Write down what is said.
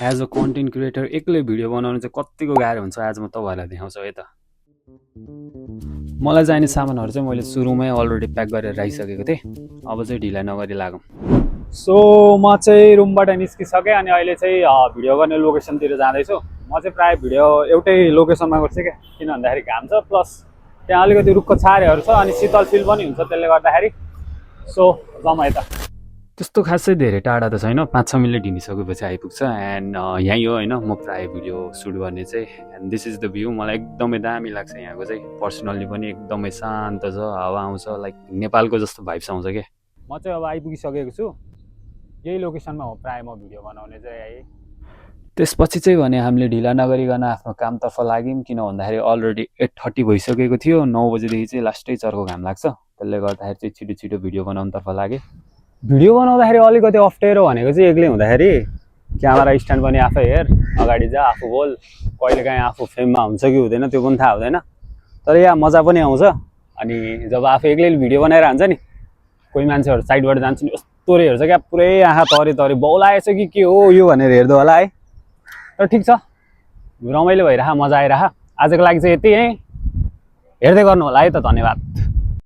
As a content creator एक्लै video बनाउनु चाहिँ कतिको गाह्रो हुन्छ आज म तपाईँहरूलाई देखाउँछु है त। मलाई चाहिने सामानहरू चाहिँ मैले सुरुमै अलरेडी प्याक गरेर राखिसकेको थिएँ। अब चाहिँ ढिला नगरी लागौँ। सो म चाहिँ रुमबाट निस्किसकेँ अनि अहिले चाहिँ भिडियो गर्ने लोकेसनतिर जाँदैछु। म चाहिँ प्रायः भिडियो एउटै लोकेसनमा गर्छु क्या, किन भन्दाखेरि घाम छ प्लस त्यहाँ अलिकति रुखको छारेहरू छ अनि शीतल फिल पनि हुन्छ त्यसले गर्दाखेरि। सो जाउँ है त। त्यस्तो खासै धेरै टाढा त छैन, 5-6 मिनट हिँडिसकेपछि आइपुग्छ। एन्ड यहीँ हो होइन म प्रायः भिडियो सुट गर्ने चाहिँ। And this is the view. मलाई एकदमै दामी लाग्छ यहाँको चाहिँ। पर्सनल्ली पनि एकदमै शान्त छ, हावा आउँछ, लाइक नेपालको जस्तो भाइब्स आउँछ क्या। म चाहिँ अब आइपुगिसकेको छु। यही लोकेसनमा हो प्रायः म भिडियो बनाउने चाहिँ है। त्यसपछि चाहिँ भने हामीले ढिला नगरिकन आफ्नो कामतर्फ लाग्यौँ, किन भन्दाखेरि अलरेडी 8:30 भइसकेको थियो। 9 बजेदेखि चाहिँ लास्टै चर्को घाम लाग्छ, त्यसले गर्दाखेरि चाहिँ छिटो छिटो भिडियो बनाउनुतर्फ लागेँ। भिडियो बनाउँदाखेरि अलिकति अप्ठ्यारो भनेको चाहिँ एक्लै हुँदाखेरि क्यामेरा स्ट्यान्ड पनि आफै हेर, अगाडि जा, आफू बोल, कहिलेकाहीँ आफू फेममा हुन्छ कि हुँदैन त्यो पनि थाहा हुँदैन। तर यहाँ मजा पनि आउँछ। अनि जब आफू एक्लैले भिडियो बनाएर हान्छ नि, कोही मान्छेहरू साइडबाट जान्छ नि यस्तो हेर्छ क्या, पुरै आँखा तरी तरी बौलाएछ कि के हो यो भनेर हेर्दो होला है। तर ठिक छ, रमाइलो भइरह, मजा आइरह। आजको लागि चाहिँ यति है, हेर्दै गर्नु होला है त, धन्यवाद।